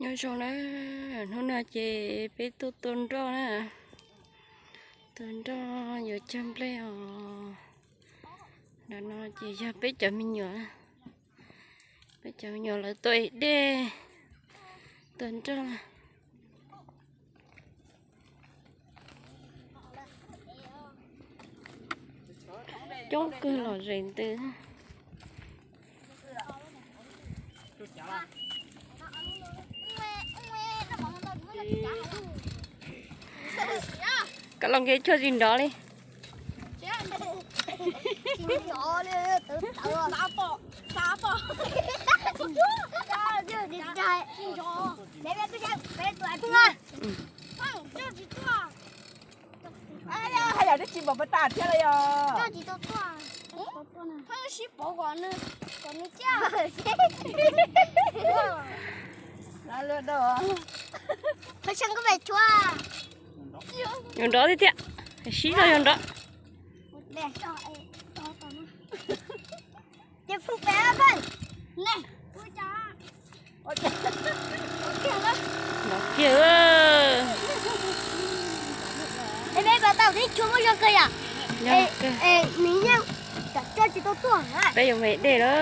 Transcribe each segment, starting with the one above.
Nyob zoo na, hnub no ces peb tuaj tua nroj na, tua nroj yuav cog nplej os. Ntawm no ces yog peb cov me nyuam, peb cov me nyuam lawv tuaj ev dej, tua nroj. Coob kawg los zem ntws. Koj los nkev cuag tsis nrov li. Haj yam twb tsis npaum pas tas thiab los yog? Yuav nrov thiab thiab, siv zog yuav nrov. Nrov kiag. Peb yuav mus ev dej lawm.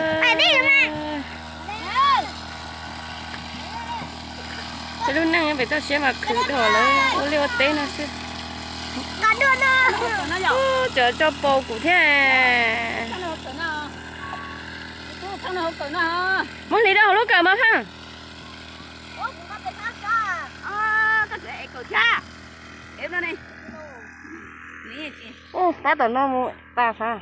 Peb lub neej pem toj siab mas khwv dhau lawm, ua liaj ua teb no xwb. Cov tso paus kuv thiab. Muab hliv rau hauv lub kawm mas Faj. Ub, tab tom no mus tas Faj.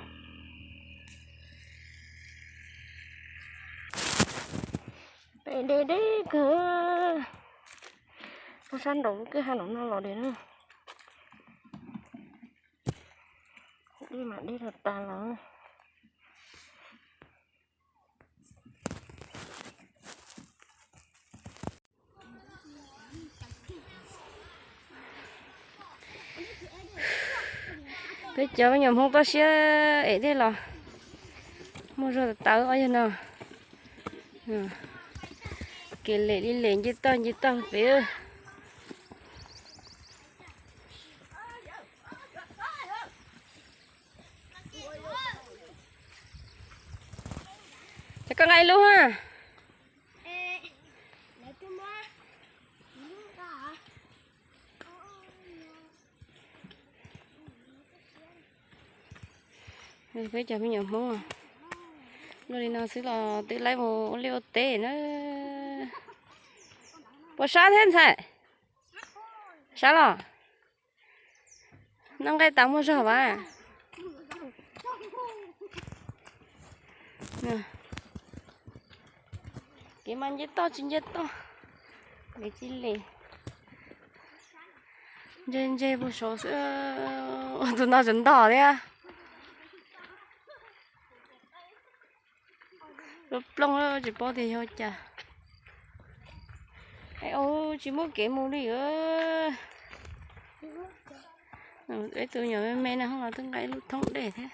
Pem deb deb kawg. Puag sab nraum lub kwj ha nraum no los deb na. Deb mas deb tag tas los. Peb cov me nyuam Hmoob toj siab ev dej los muaj zog tawv os yog no. Kev lem li lem nce toj nce toj pem. Ces koj nqa ib lub ha. Peb cov me nyuam Hmoob luaj li no xwb los twb laib mus ua liaj ua teb na. Puas sab thiab ntxhais? Sab los? Noj nqaij tas muaj zog vas. Kev mas nce toj tsis nce toj, kev tsis li. Ntse ntse puag saud xwb. Tus no tseem ntog thiab. Lub plooj tsis paub tias yog cas. Au, tsis muaj kev mus li. Peb tus nyuam me me no ho twb nqa ib lub thoob dej thiab.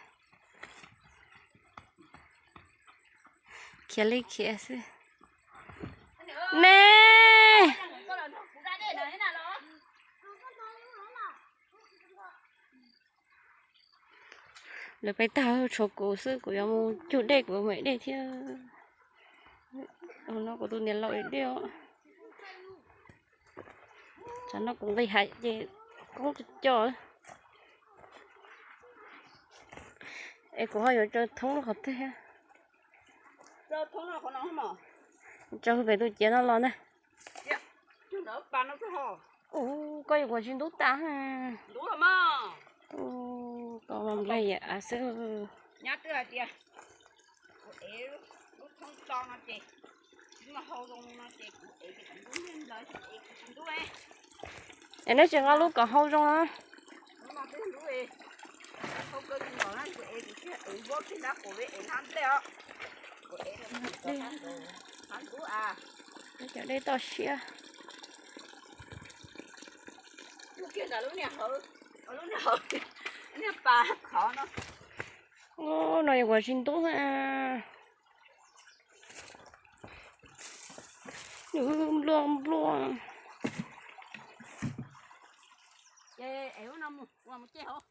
Khiav li khiav xwb. Ne. Lawv peb tag tshuav kuv xwb, kuv yuav mus cug dej, kuv mus ev dej thiab. No kuv tus niam laus ev dej os. Tsam no kuv nqis hais ces koob co co. Es kuv ho yuav tsaws thoob lub qhov twg thiab. Tsaws pem tus ciav no los na. Ua, koj yuav kuv tsis ntub tas. Koj nplej yam av xwb. Es neb tsis nqa lub kom hau zoo na. Peb cov dej toj siab. Ub, no yuav kuv tsis ntub. Nplua nplua. Ces es ub no mus, mus ceg hauv.